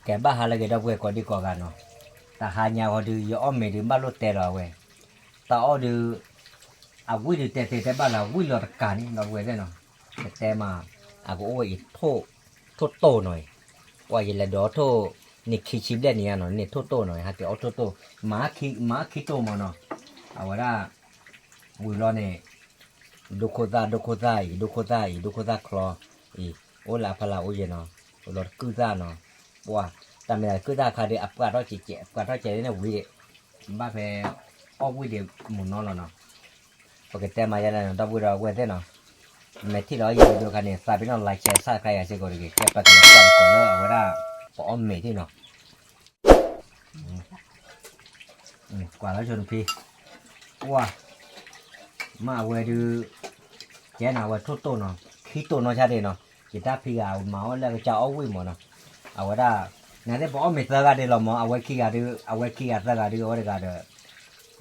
ကဲဘၣ်ဟါလၢအဂ့ၤ ဒီပုၢ်ဝဲၢ်ကိးဒံကိးဂၤနီၤ, တဟါညါဃီဒုး ယအီၣ်မ့ၤဒုး ဘၣ်လိၣ်တဲလီၤအဝဲ, တၢ်အီၣ်ဒုး အဝံၣ်ဒုးတဲတဲတဲဘၣ်လီၤ ဝံၣ်လီၤတကးန့ၣ် ဒီပုၢ်ဝဲၢ်သ့ၣ်နီၤ, ကတဲမး, အကအိၣ်ဝဲအံၤ ထိၣ်တိၢ်နီၤအံၤ, ပှၤယလဲၤဒိးထိၣ်, န့ၣ်ခံဆံဘျဲၣ်န့ၣ်ညါနီၤ န့ၣ်ထိၣ်တိၢ်နီၤအံၤ ဟဲက့ၤအီၣ်ထိၣ်တိၢ်, မၤခံတိၢ်မးနီၤ, အဝဲဒၣ်, ဝံၤလီၤန့ၣ် ဒိခိၣ်သၣ် ဒိခိၣ်သၣ်အံၤ ဒိခိၣ်သၣ်အံၤ ဒိခိၣ်သၣ်ချီအံၤ, အိၣ်လၢအဖီလာ်အိၣ်ယဲနီၤ, အိၣ်လီၤတကုၢ်သၣ်နီၤ, ပှၤ, တၢ်မ့ၢ်ဒၣ်ကုၢ်သၣ်ခါဒုး အပှၢ်ထီၣ်ကဲးကဲး အပှၢ်ထီၣ်ကဲးန့ၣ်ဝံၤဒံး, ဘၣ်ဖဲ, အီၣ်ဝံၣ်ဒံးမုၢ်နီၤလီၤနီၤ, ပကတဲမၤယဲလၢနီၤ ဒီပုၢ်ဝဲၢ်ဒီပုၢ်ဝဲၢ်သ့ၣ်နီၤ, မ့ၢ်ထံၣ်လီၤယဲဒုးခါန့ၣ် သးပ့ၤနီၣ် like share subscribe ယၤစ့ၢ်ကီးတဂ့ၤ ကဲပကလဲၤကွၢ်ကီးလၢအဝဲဒၣ်, ပအီၣ်မ့ၤထံၣ်နီၤ ကွၢ်လီၤဆိနဖံ, ပှၤ, မ့ၢ်အဝဲဒုး, ကဲနၤအဝဲထိၣ်တိၢ်နီၤ, ခံတိၢ်နီၤဆါဒ့ၣ်နီၤ, ယတၢ်ဖံဂၤမၤအီၣ်လၢအကစၢ်အီၣ်ဝံၣ်မးနီၤ, အဝဲဒၣ်, နသ့ၣ်ပအီၣ်မ့ၤသၢဂၤဒ့ၣ်လီၤမး အဝဲခံဂၤဒုး အဝဲခံဂၤသၢဂၤဒုးအဝဲတဂၤဒီး,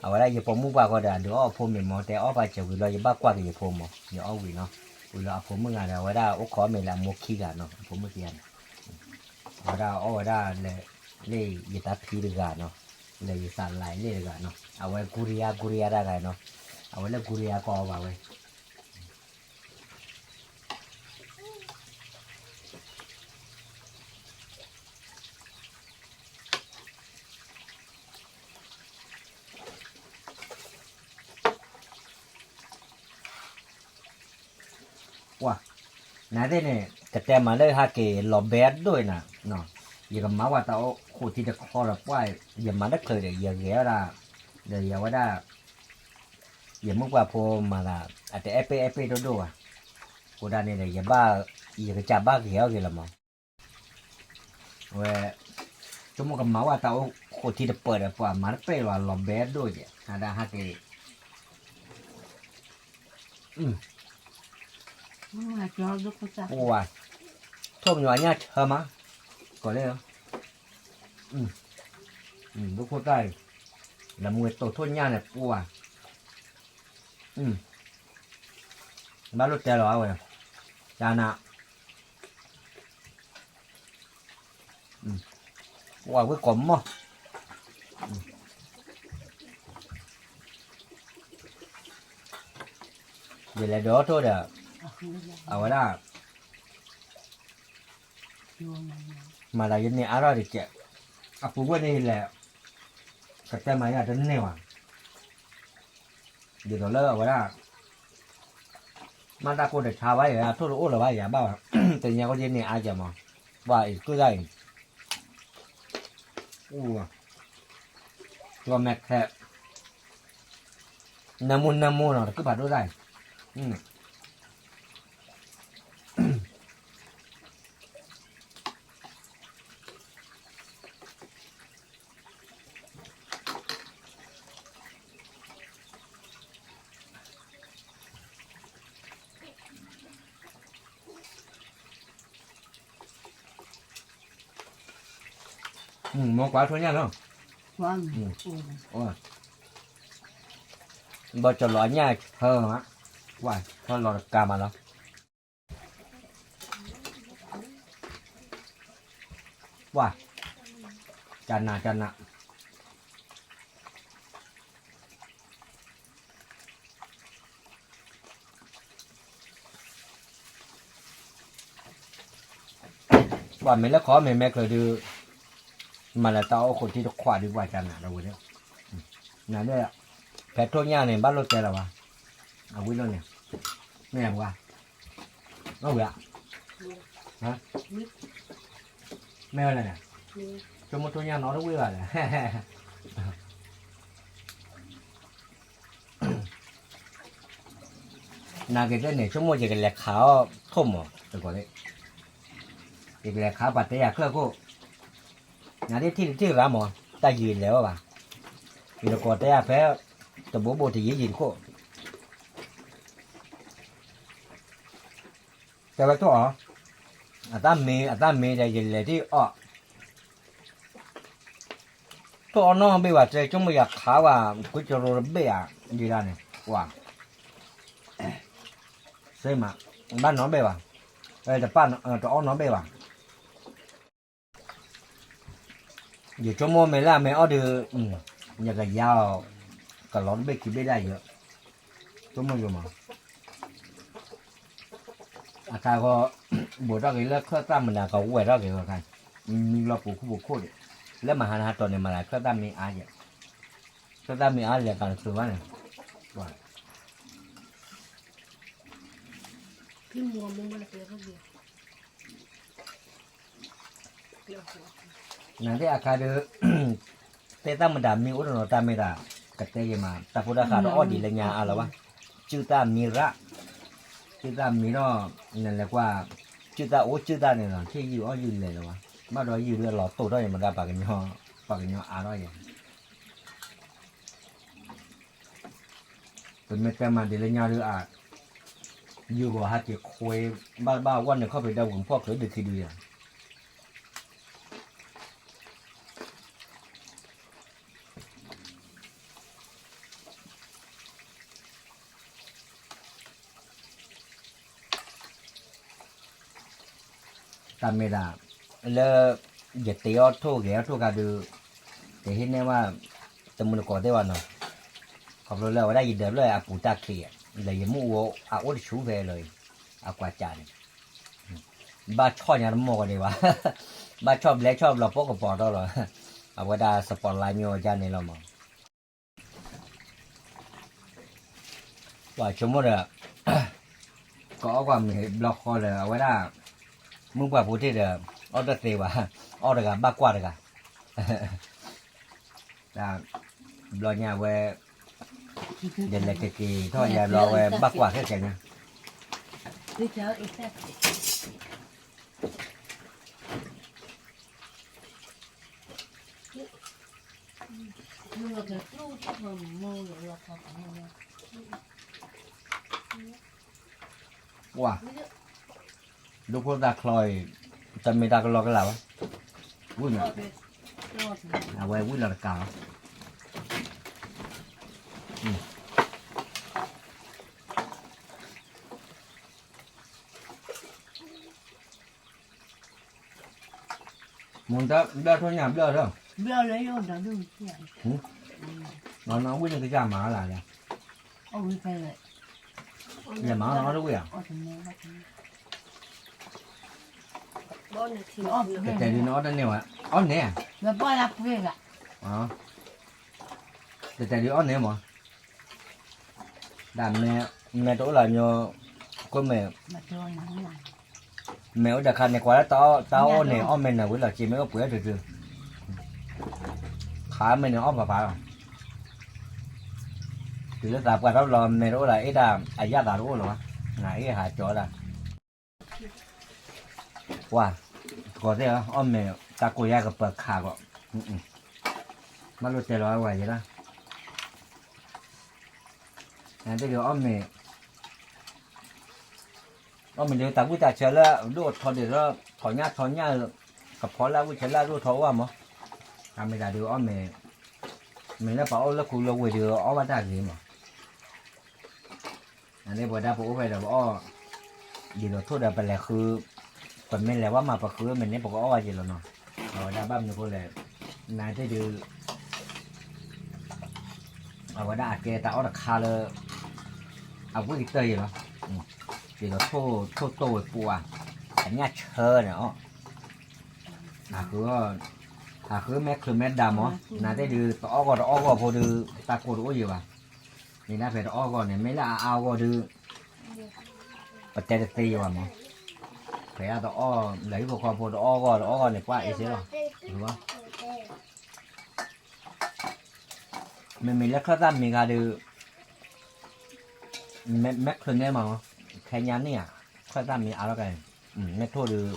အဝဲဒၣ်ယပိာ်မုၣ်ပှၢ်ဃီဒီး အဒုးအီၣ်အဖိမ့ၤမး တဲအီၣ်ပာ်စၢၤဝံၤလီၤ ယဘၣ်ကွၢ်က့ၤယဖိမး ယအီၣ်ဝံၤနီၤ, ဝံၤလီၤအဖိမုၣ်ဂၤဒီး အဝဲဒၣ်အိၣ်ခိးမ့ၤလၢအမိၢ်ခံဂၤနီၤ အဖိမုၣ်ခံဂၤန့ၣ် အဝဲဒၣ်အီၣ်ဝဲဒၣ်လၢ, လၢယတၢ်ဖံတဂၤနီၤ, လၢယသးလၤလ့ၣ်တဂၤနီၤ အဝဲကူရံယါကူရံယါတၢ်ဂၤနီၤ, အဝဲလၢကူရံယါကိးအီၤဘၣ်ဝဲ ပှၤ, နသ့ၣ်န့ၣ် ကတဲမၤလၢဟဲက့ၤလီၤဘဲဒိၣ်နၤ, ယကမၤဝဲတၢ်အိၣ်ဃိးထံတချီဒီးပှၢ်, ယမၤတချုးဒီး ယဂဲၤဝဲဒၣ်, ဒီးယဝဲဒၣ်, ယမုၣ်ပှၢ်ဖိမၤသး, အတအဲၣ်ပ့ၣ်အဲၣ်ပ့ၣ်ဒိၣ်ဒိၣ်ဘၣ်, အဃိဒၣ်န့ၣ်ဒီး ယဘၣ်, ယကစၢ်ဘၣ်ဂဲၤအီၣ်ဂ့ၤလီၤမး ဝဲ, ဆိကမိၣ်ကမၤဝဲတၢ်အိၣ်ဃိးထံတပၢၢ်ဒီး ပှၤမၤတပဲၢ်လီၤ လီၤဘဲဒိၣ်ကဲး ဟးဒၣ်ဟဲက့ၤ, ပှၤ, ထိၣ်မညီၤအညၣ်ဆၢမး, ကိးလၢ, ဒိခိၣ်သၣ်အံၤ, လၢမူဝဲတိာ်ထိၣ်ညၣ်န့ၣ် ပှၤ, ဘၣ်လိၣ်တဲလီၤအဝဲ, တၢ်နး ပှၤဝံၣ်ကိးမီၢ်, ယလဲၤဒိးထိၣ်ဒီး, အဝဲဒၣ်, မၤသးယန့ၢ်အါထီၣ်တကဲး, အပူၤကွံာ်န့ၣ်ယလဲၤ, ကတဲမၤယၤတန့ၢ်ဘၣ်, ဒ်သိးလၢအဝဲဒၣ် မ့ၢ်တၢ်ကိၢ်တဆါဘၣ်ယၤ ထိၣ်တအိၣ်လၢၤဘၣ်ယၤဘၣ်, တနံၤညါဃီယန့ၢ်အါကဲမး, ပှၤအံၤကုၢ်တၢ်အံၤ, အူ, ကီမဲာ်ခဲ, နၢမူနၢမူနီၤ တကုၢ်ဖးဒိၣ်တၢ်အံၤ, မ်ကွၢ်ထိၣ်ညၣ်နီၤ, ဘၣ်ကလီၤညၣ်ဆၢမး, ကွၢ်ထီၣ်လီၤတကးမးလီၤ, ကွၢ်, ကနးကနး ပှၤမ့ၢ်လၢခီမ့ၢ်မဲာ်ချၢဒုး, မၤလၢတၢ်အိၣ်ခိးထံတခွးဒုးပှၤကနးဒီးဝဲ, နဒဲ, ဖဲထိၣ်ညၣ်န့ၣ် ဘၣ်လိၣ်တဲလီၤဘၣ်, အဝံၣ်လိၣ်န့ၣ်, မ့ၢ်ပှၤ, မ့ၢ်ဝဲ, မ့ၢ်ဝဲလဲၣ်န့ၣ်, ဆိကမိၣ်ထိၣ်ညၣ်နီတဝံၣ်ဘၣ်လဲၣ် နာ်က့သ့ၣ်န့ၣ် ဆိကမိၣ်ယကလဲၤခးအီၣ်ထိၣ်မး, တကိးလၢ, ယကလဲၤခးပှၤတဲယၤချၢၣ်ခိၣ်, နဒ့ထံၣ်တထံၣ်ရၤမး, တၢ်ယံၤလဲၤအီၣ်ဘၣ်, ယတကိးတဲယၤဖဲ, တဘိဘိတယံၤယံၤတခိၣ် တဲဝဲထိၣ်အီၤ, အတၢ်မ့ၢ် အတၢ်မ့ၢ်ဒီးယလဲၤဒ်အီၣ်, ထိၣ်အီၣ်နီၢ်ဘ့ၣ်ဘၣ် တဲဆိကမိၣ်ယၤခးဝဲ, ကွံကရိတဘ့ၣ်ဧါ, ဒ်ဒၣ်န့ၣ်, ကွၢ်, စ့မး, ဘၣ်နီၢ်ဘ့ၣ်ဘၣ်, တပၣ်, တအီၣ်နီၢ်ဘ့ၣ်ဘၣ်. ယဆိကမိၣ်မ့ၢ်လၢအမ့ၢ်အီၣ်ဒီး ယကယါအီၤ ကလီၤတဘ့ၣ်ခံဘ့ၣ်ဒၣ်ယဲ, ဆိကမိၣ်ယိာ်မး, အတၢ်ဂီၤ ဘူးထီၣ်က့ၤလၢချၢၣ်သၣ်မနၤကဝဲၢ်ထီၣ်က့ၤဝဲခါ, မံလီၤပူၤခိၣ်ပူၤခိၣ်ဒံး, လၢမဟါနဟါတီၤန့ၣ်မၤသးချၢၣ်သၣ်မံအါယဲ, ချၢၣ်သၣ်မံအါလဲၤကၤတချုးဘၣ်န့ၣ်, နသ့ၣ်အခါဒီး တဲသၣ်မတၤမံအိၣ်တနီၤတၢ်မ့ၢ်တၢ် ကတဲယဲမး တၢ်ဖိတၢ်ဃးတအီၣ်ဒံးလၢညါအါလီၤဘၣ်, စုၣ်သၣ်မံရၣ်, စုၣ်သၣ်မံဒီး နလဲၤကွၢ် စုၣ်သၣ်အိၣ်စုၣ်သၣ်န့ၣ်လီၤ ထံၣ်ယုၢ်အီၣ်ယုၢ်လဲၤလီၤဘၣ်, ဘၣ်ဒီးယုၢ်ဒုးအလီၤတိာ်ထီၣ်ယဲမတၤ ပှၤကညီအါထီၣ်ယဲ ပမ့ၢ်တဲမၤဒ်လၢညါဒီး ယုၢ်ဂီၤဟဲက့ၤခွ့ ဘၣ်ဘၣ်ဝဲန့ၣ်ခီၣ်ဖံးဒီးဝံၤဖီၣ်ချုးဒုးခံဒုယၤ တၢ်မ့ၢ်ဒၣ် လၢ ယတ့အီၣ်ထိၣ်ဂဲၤအီၣ်ထိၣ်ခါဒုး တဟ့ၣ်နဲၣ်ဘၣ် တမုၢ်တကိးသ့ၣ်ဘၣ်နီၤ, ခီဖျိလၢအဝဲဒၣ်ယဒၢးဖျၢၣ်အပူၤတၢ်ချံး လၢယမုၢ်အိၣ်အအိၣ်တဆူဖဲလီၤ, အကွၢ်ကၢ်န့ၣ် ဘၣ်ဆီၣ်ညါတမီၢ်ကီးဒံးဘၣ်, ဘၣ်ဆီၣ်ဘျဲဆီၣ်ဘျီပိာ်ကပီၤထီၣ်လီၤ, အဝဲဒၣ် spotlight မ့ၢ်ဝဲဒၣ်န့ၣ်လီၤမး ပှၤဆိကမိၣ်ဒီး ကအီၣ်ကွၢ်မ့ၤဘျီဃီဒီး အဝဲဒၣ် မုၢ်ပှၢ်ဖိတ့ၢ်ဒီး အီၣ်တသ့ဘၣ်, အီၣ်တဂၤဘၣ်ကွၢ်တဂၤ, တၢ်ဘျီညါဝဲ ယလဲၤကက့ၤထီၣ်ယါဘျီဝဲဘၣ်ကွၢ်ခဲကဲညါ ပှၢ်, ဒိဖိသၣ်ချီအံၤ တမ့ၢ်တၢ်ကလီကလးဘၣ်, ဝံၣ်မး, အဝဲဝံၣ်လီၤတကးလီၤ, မ့ၢ်တၢ်ဘျၢၣ်ထိၣ်ညၣ်ဘျၢၣ်ဒီး, ဝံၣ်န့ၣ်ကစၢ်မၤလၢ်လဲၣ်, လဲၤမၤအီၣ်တဝံၣ်ဧါ, တတဲဒုးနအီၣ်တန့ၢ်ဝဲ, အီၣ်န့ၣ်, တတဲဒုးအီၣ်န့ၣ်မး, တၢ်မဲာ်တအိၣ်လၢညိ, ကွၢ်မဲာ်, မဲာ်အိၣ်ဒီးခါန့ၣ် ကွၢ်လၢတၢ်အီၣ်န့ၣ် အီၣ်မဲာ်နၢၤဝံၤလီၤ စ့မ့ၢ်အိၣ်ပှဲၤတတုၤ, ခါမဲာ်န့ၣ်အီၣ်ဖးဖးလီၤ, တုၤလၢသးပှၢ်ထီၣ်လီၤ မဲာ်တအိၣ်လၢအ့ၣ်တၢ် အယၣ်သးတအိၣ်လီၤဘၣ်, နအ့ၣ်ဟးကၠီဒၣ် ပှၤ, တကိးသ့ၣ်ဧၢ အီၣ်မဲာ် တၢ်ကိးယါကပၢၤခးဂီၢ်, ဘၣ်လိၣ်တဲလီၤဝဲယဲဒၣ်, နတဲဒုးအီၣ်မဲာ်, အီၣ်မဲာ်ဒုးတၢ်ဝံၣ်တၢ်ဆၢလၢအဒိၣ်ထီဒုးဒီး ထီၣ်ညၣ်ထီၣ်ညၣ်, ကဖီလၢအဝံၣ်ဆၢလၢအဒိၣ်ထီအိၣ်ဘၣ်မး, တၢ်မ့ၢ်တၢ်ဒုးအီၣ်မဲာ်, မ့ၢ်လၢပှၤအိၣ်လၢခူလၢဝ့ၢ်ဒုးအီၣ်ဘၣ်တၢ်ဂ့ၤမး အန့ၣ်ပဝဲဒၣ်ပအိၣ်ဖဲဒီးပအီၣ်, ဒ်သိးထိၣ်ဒီးပလဲၤဃု, ပမ့ၢ်လဲၤဝဲမးပဃုမ့ၢ်န့ၣ် ပကအီၣ်ဝဲယံာ်လီၤနီၤ, အဝဲဒၣ်ဘၣ်မနုၤဃိလဲၣ်, နတဲဒုး, အဝဲဒၣ်အကဲတၢ်အီၣ်တခါလၢ အဝံၣ်ကတၢၢ်ယံာ်လီၤ, ဒ်သိးထိၣ်တိၢ်ဝဲပူၤဧါ, အညၣ်ဆၢန့ၣ်အီၣ်, အဃုမဲာ်ချၢမဲာ်ဒၣ်မး, နတဲဒုး တအီၣ်ဂီၢ်တအီၣ်ဂီၢ်ဖိဒုး တၢ်ကိၢ်တအိၣ်ယံာ်ဘၣ်, မ့ၢ်ဒၣ်ဖဲတအီၣ်ဂီၢ်န့ၣ် မ့ၢ်လၢအအါဂီၢ်ဒုး ပတဲတသ့ယံာ်ဘၣ်မး, ဖဲအတအီၣ် လၢဟံၣ်ဖိဃီဖိတအီၣ်ဂီၢ်တအီၣ်ဂီၢ်န့ၣ် ပှၢ်အ့စ့လီၤ, မ့မ့ၢ်လၢချၢၣ်သၣ်မံၤဂၤဒုး, မဲာ်ချၢန့ၣ်မး, ခဲညါန့ၣ်ဧါ, ချၢၣ်သၣ်မံၤအါထီၣ်ကါ, မဲာ်ထိၣ်ဒုး,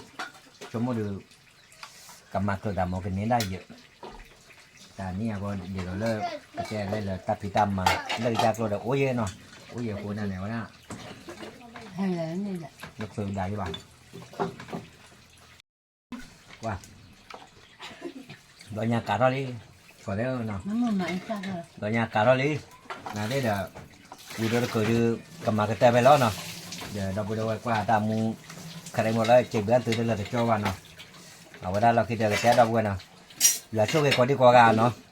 ဆိကမိၣ်ဒုး, ကမၤချုးတၢ်မၤကန့ၢ်ဒၣ်ယဲ, တၢ်နံၣ်အဂီၢ်ဒ်သိးလၢ, ကတဲလၢလၢတၢ်ဖံးတၢ်မၤ, လၢကစၢ်ကျိၤဒီးအိၣ်ယဲနီၤ, အိၣ်ယဲအဃိဒၣ်န့ၣ်ဝဲဒၣ်, လၢချုးဒၣ်ယဘၣ် ကွၢ်, ဘျီညါကးထီၣ်လံ, ကီးသ့ၣ်နီၤ, ဘျီညါကးထီၣ်လံ, နသ့ၣ်ဒီး, ဝံၤဒီးတချုးဒုး, ကမၤကတၢၢ်ဖဲလီၤနီၤ, ဒီးဒီပုၢ်ဒီဝဲၢ်ကွၢ်တၢ်မူ, ခရံာ်မိၢ်လၢစံးဘျုးသုတလၢာ်တကၠီဘၣ်နီၤ, အဝဲဒၣ်လီၢ်ခံဒီးကတဲဒီပုၢ်ဝဲၢ်နီၤ ယွၤဆိၣ်ဂ့ၤကိးဒံကိးဂၤနီၤ,